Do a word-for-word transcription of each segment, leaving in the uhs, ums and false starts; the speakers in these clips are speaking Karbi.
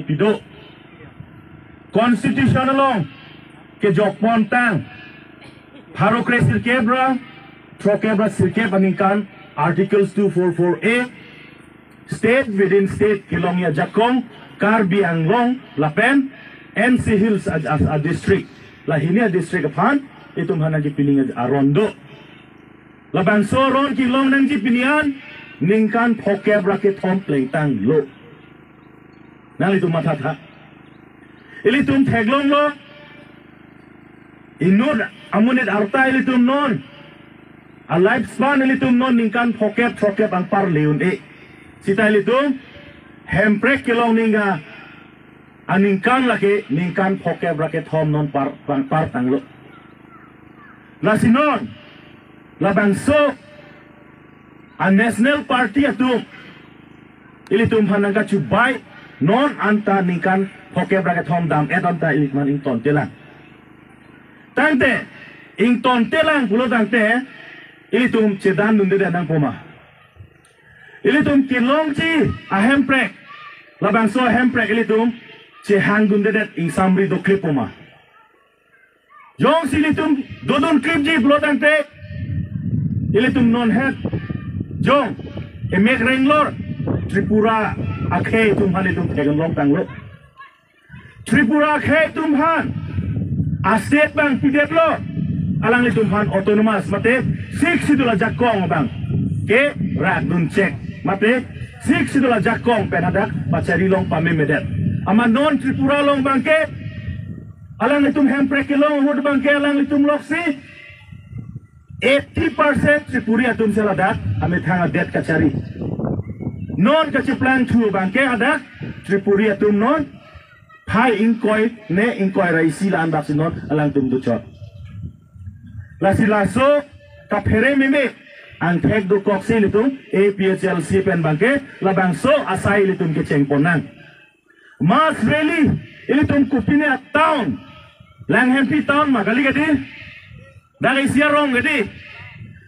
pido. Constitution along kejok pontang pharo kre sirkep ra throkkep ra sirkep aningkan, Articles two four four A, state within state kelongji ajakong Karbi Anglong lapen N C Hills a, a, a district, lahini a district aphan itum aphan nangkepining aron do. Labangso aron kelong nangji pini an ningkan phokep ra kethom plengtanglo. Nanglitum mathatha. Ilitum theklonglo, inut amonit arta ilitum non a lifespan ilitum non ningkan phokep throkkep anparle un-e. Sita ilitum hemprek kelong ningkan aningkan lake ningkan phokep ra kethom non par, par, partanglo. Lasi non labangso a National Party atum ilitum aphan nangkachubai, non anta ningkan phokep ra kethom dam-et anta ilitum aphan ingtontelang. Tangte ingtontelang pulo tangte ilitum chedandundedet nangpo ma? Ilitum kelongji ahemprek, labangso ahemprek ilitum chehangdundedet ingsamri doklepo ma? Jongsi ilitum dodun klipji pulo tangte ilitum non het jong emek renglor Tripura akhei atum aphan ilitum theklongtanglo. Tripura akhei atum aphan a state abang pidetlo, alanglitum aphan autonomous mate Sixth Schedule ajakong abang ke rakdun chek mate Sixth Schedule ajakong pen hadak pachari long pamemedet. Amat non Tripura along abangke alanglitum hemprek kelong ahut abangke alanglitum loksi eighty percent Tripuri atum si ladak amethang adet kachari. Non kacheplangthu abangke hadak Tripuri atum non phai ingkoi ne ingkoi ra isi la-an bak si non alangtum dochot. Lasi laso kaphere meme angthek dokoksi ilitum A P H L C pen abangke labangso asai ilitum kechengpon nang. Mass rally ilitum kopine a town, Langhempi town ma kali kedi, dak isi arong kedi.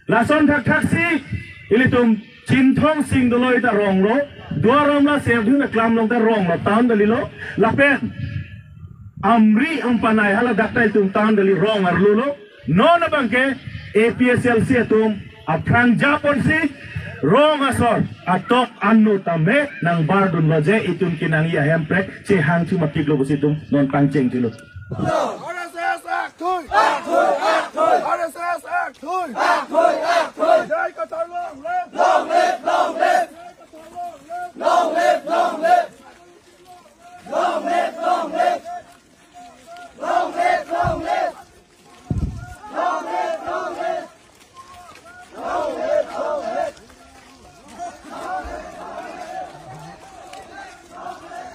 Lason thakthaksi ilitum Chinthong Sing Doloi ta ronglo, Duar Amla Serdun Aklam along ta ronglo, town kalilo. Lapen Amri Ampanai hala dak ta ilitum town kali, rong arlolo. Non abangke A P H L C atum aphrang japonsi rong asor atok anno tame nangbardunlo je itum kenangji ahemprek chehang chumatiklo pusi itum non pangchengthulo. R S S akthui! Akthui! Akthui! R S S akthui! Akthui! Akthui! J I Kathar long live! Long live! Long live! J I Kathar long live! Long live! Long live! Long live! Long live! Long live! Long live! Long live! Long live!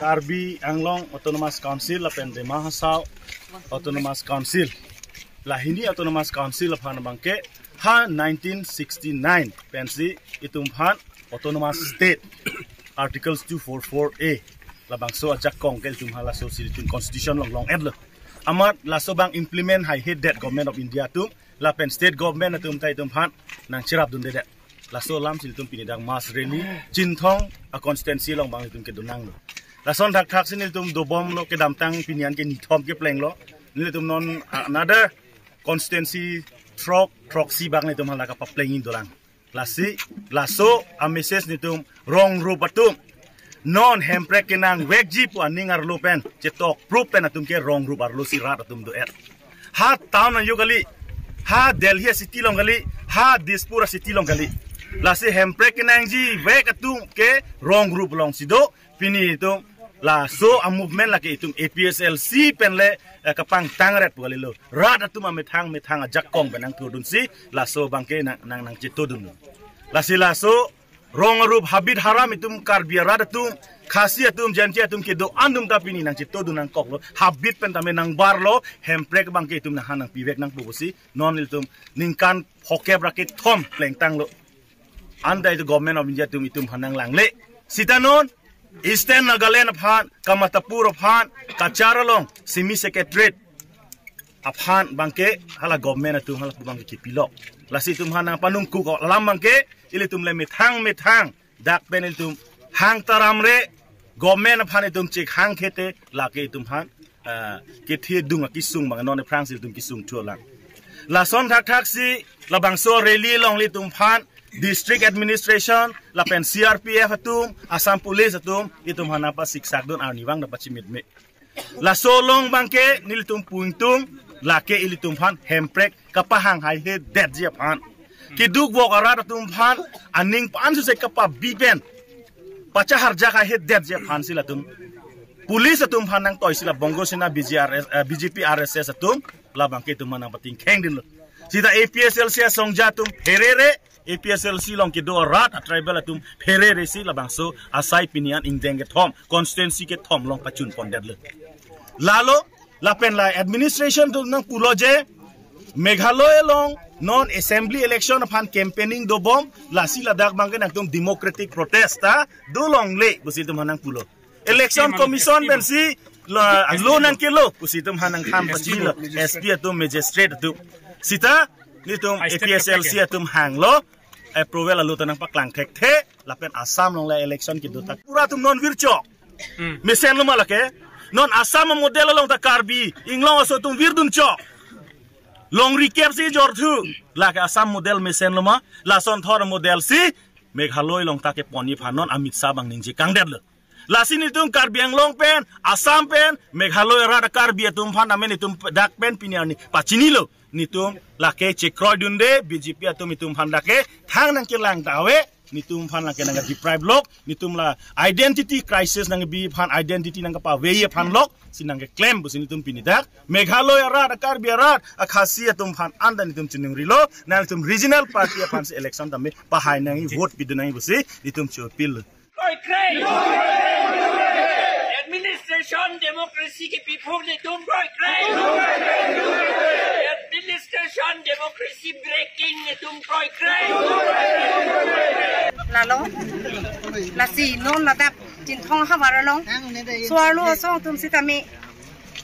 Karbi Anglong Autonomous Council lapen Dima Hasao Autonomous Council, lahini Autonomous Council aphan abangke ha nineteen sixty-nine pensi itum aphan Autonomous State, Articles two four four A, labangso ajakong ke itum halaso si itum constitution along long-etlo. Amat laso abang implement haihedet Government of India atum lapen state government atum ta itum aphan nangcherapdundedet. Laso alam si itum pini dak mass rally Chinthong a constituency along abang itum kedonanglo. Lason thakthaksi nelitum dobomlo, kedamtang pini an ke nithom keplenglo. Nelitum non another constituency throk, throksi abang nelitum hala kapaplengji dolang. Lasi laso a message nelitum rong rup atum, non hemprek kenangvekji pu aning arlo pen chetok proof pen atum ke rong rup arlo si rat atum do-et. Ha town ayo kali, ha Delhi city along kali, ha Dispur city along kali. Lasi hemprek kenangjivek atum ke rong rup alongsi do. Pini itum laso a movement lake itum A P H L C pen le, eh, kapangtangret pu kalilo. Rat atum amethang methang ajakong pen nangthodunsi laso abangke nang, nang, nangchethodun. Lasi laso rong arup habit haram itum Karbi arat atum, Khasi atum, Jaintia atum kedo-an atum ta pini nangchethodun nangkoklo. Habit pen tame nangbarlo, hemprek abangke itum nanghan nangpivek nangpo pusi non ilitum ningkan phokep ra kethom plengtanglo. Anta itum Government of India atum itum aphan nanglangle. Sita non Eastern Nagaland aphan, Kamatapur aphan, Cachar along, Simi Secretariat aphan abangke hala government atum halapu abangke kipilok. Lasi itum aphan nangpanungkuk alam abangke ilitum le methang methang dak pen ilitum hang taram re, Government aphan itum chekhang khete lake itum aphan, ah, kethe dung akesung abang non aphrangsi itum kesung thulang. Lason thakthaksi labangso rally along ilitum aphan district administration lapen C R P F atum, Assam Police atum itum aphan nangpasiksak dun arnivang nangpachimitme. Laso along abangke nelitum pungtung lake ilitum aphan hemprek kapahang haihedetji aphan, keduk vok arat atum aphan aning pan suse kapabi pen pachaharjak haihedetji aphansi latum police atum aphan nangtoisi la Bongo Sena, B G R S, eh, B J P, R S S atum labangke itum aphan nangpatingkheng dunlo. Sita A P H L C asongja atum pherere, A P H L C along kedo arat a tribal atum phereresi labangso asai pini an ingdeng kethom, constituency kethom along pachun pondetlo. Lalo lapen la administration atum nangpulo je Meghalaya along non assembly election aphan campaigning dobom, lasi ladak abangke nangtum democratic protest ta dolongle pusi itum aphan nangpulo. Election Commission pensi lo, lo nangkelo pusi itum aphan nangthan pachilo, S P atum, magistrate atum. Sita nelitum A P H L C atum hanglo, approval alo ta nangpaklang thekthe, lapen Assam along la election kedo ta pura atum non virchok. Hmm. Mesenlo ma lake. Non Assam model along ta Karbi Anglong aso atum virdunchok. Longri kepsi jorthu. Lake Assam model mesenlo ma, lason thor model si Meghalaya along ta keponji aphan non Amit Shah abang ningje kangdetlo. Lasi nelitum Karbi Anglong pen, Assam pen, Meghalaya arat Karbi atum aphan amen itum dak pen pini arni pachinilo. Nelitum lake chekroidunde, B J P atum itum aphan lake thang nangkelang ta ave, nelitum aphan lake nangke deprive lok, nelitum la identity crisis nangkebi aphan, identity nangkepave aphan lok, si nangkeklem pusi nelitum pini dak Meghalaya arat, Karbi arat, a Khasi atum aphan anta nelitum chinungrilo, nelitum regional party aphansi election tame pahai nangji, vote pidun nangji pusi nelitum chopil. Kroikre! Administration democracy kepiphong nelitum kroikre! Administration democracy breaking nelitum kroikre! Lalo, lasi non ladak Chinthong havar along so-arlo asong atum sitame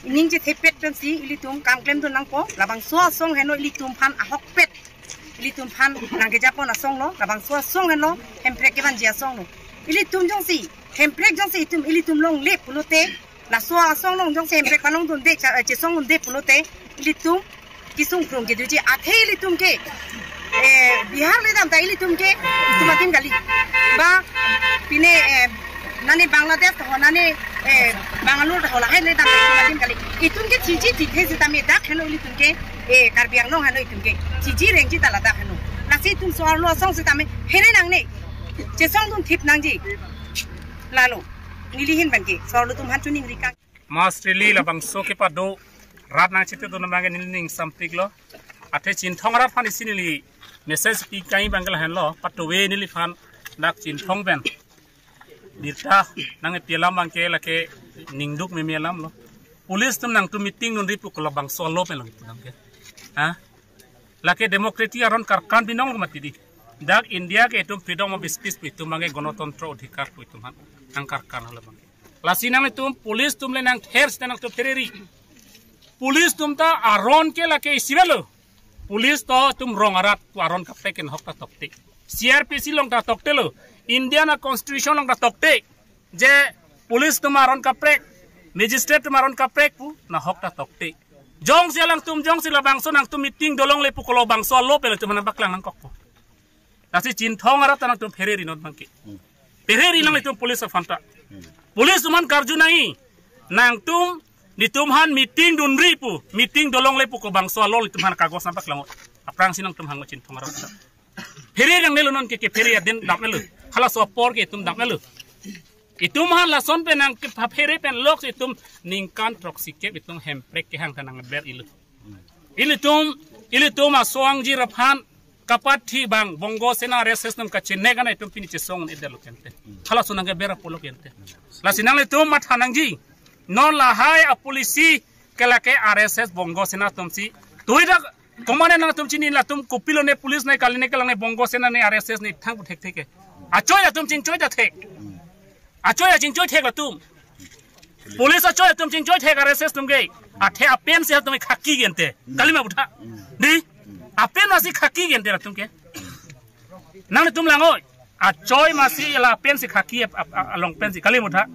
ining chethepet pensi ilitum kam klemdun nangpo, labangso asong henlo ilitum aphan ahokpet, ilitum aphan nangkejapon asonglo, labangso asong henlo hemprek kevanji asonglo. Ilitum jongsi hemprek jongsi itum ilitum longle pulote, laso asong along jongsi hemprek palongdunde, cha-, chesongdunde pulote, ilitum kesung krung kedoji, athe ilitum ke, eh, Bihar ledam ta ilitum ke itum adim kali. Ba pine, eh, nane Bangladesh ho, nane, eh, Bangalore ho, lahai ledam ta itum adim kali. Itum ke chiji tithe sitame dak henlo ilitum ke, eh, Karbi Anglong henlo itum ke chiji rengji ta ladak henlo. Lasi itum so-arlo asong sitame phere nangne, chesongdun thip nangji. Lalo neli ahin penke so-arlo atum aphan choningri kang. Mass rally labangso kepado rat nangchetongdun abangke neli ning sampiklo. Athe Chinthong arat aphan isi neli message pi kang abangke lahenlo, patuve neliphan dak Chinthong pen birta nangkepi alam abangke lake ningduk meme alamlo. Police atum nangtum meeting dunri pu kolabangso alo pen lagi pu abangke. Ha? Lake democracy aron karkan binong lo mati di. Dak India ke itum freedom of speech pu itum abangke, gonotontro odhikar pu itum aphan nangkarkan lo abang. Lasi nanglitum police atum le nangther sita nangtum phereri. Police atum ta aron ke lake isivelo. Police to itum rong arat atum aron kaprek ke nahok ta tokte. C R P C along ta toktelo. Indian a constitution along ta tokte. Je police atum aron kaprek, magistrate atum aron kaprek pu nahok ta tokte. Jongsi alangtum, jongsi labangso nangtum meeting dolongle pu kolabangso alo pen itum aphan nangpaklang nangkokpo. Lasi Chinthong arat ta nangtum phereri non abangke. Hmm. Phereri nanglitum police aphan ta. Hmm. Police atum aphan karju nangji. Nangtum, netum aphan meeting dunri pu, meeting dolongle pu kobangso alo itum aphan kagos nangpaklang. Aphrangsi nangtum hanglo Chinthong arat ta. Phere nangnelo non ke, kephere adin dapnelo. Halaso apor ke itum dapnelo. Itum aphan lason pen nangkephere pen lok itum ningkan throksi kep itum hemprek kehang ta nangber ilo. Ilitum, ilitum aso-angjir aphan kapathi abang Bongo Sena R S S atum kachenek anai itum pini chesong un-edetlo kente. Halaso nangkeber apotlo kente. Lasi nanglitum matha nangji. Non lahai a policy ke lake R S S Bongo Sena atumsi. Tuidak komatne nangtum chini, latum kopilo ne police ne kali ne kelang ne Bongo Sena ne R S S ne thang pu thekthek ke. Achoi atum chingchoi ta thek. Achoi a chingchoi thek latum. Police achoi atum chingchoi thek R S S atum ke. Athe apensi atum khaki gente. Kalima butha. Di. Apensi khaki gente latum ke. Nanglitum langoi. Achoi masi lapen si khaki ap- ap- ap- along pen si kali mutha.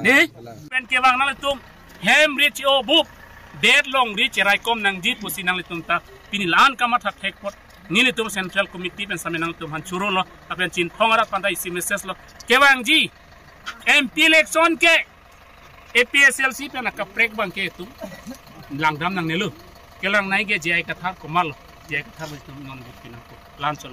Dei? Pen kevang nanglitum hem ri chi-o bup, det longri cheraikom nangji pusi nanglitum ta pini la-an kamatha thek apot nelitum Central Committee pen same nanglitum aphan choro lo, lapen Chinthong arat aphan ta isi message lo. Kevangji M P election ke A P H L C pen akaprek abang ke itum langdam nangnelo. Kelang nai ke J I Kathar komatlo. J I Kathar itum non bukti nangpo. La-an cholo.